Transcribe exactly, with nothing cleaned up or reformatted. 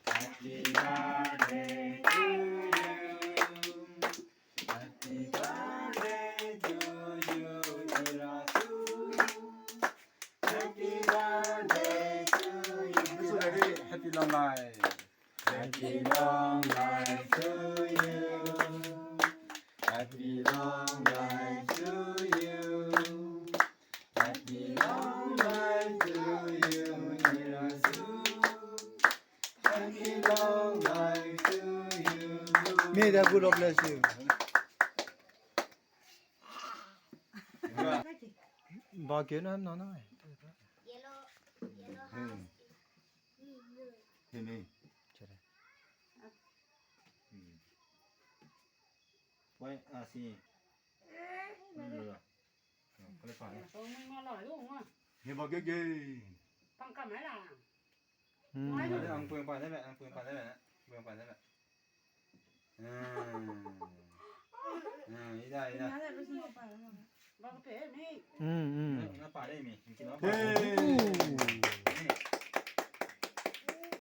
Happy birthday to you. Happy birthday to you, Nirasu. Happy birthday to you. Happy long life. Happy long life to you. Happy long life to you. Happy long life to you, Nirasu. Happy long life to you. May the good Lord bless you. Ba ke na na na. Yellow, yellow house. Hemi. Chere. Hmm. Wai, ah, si. Hmm, lo, lo. Hmm, kole pa ne. Ni ba ge ge. Pang kam la. Hmm. Ang pui pa ne be, ang pui pa ne be, ang pui pa ne be. Hmm. Hmm, ida, ida. Hmm, hmm. Na pa de mi, ki na pa.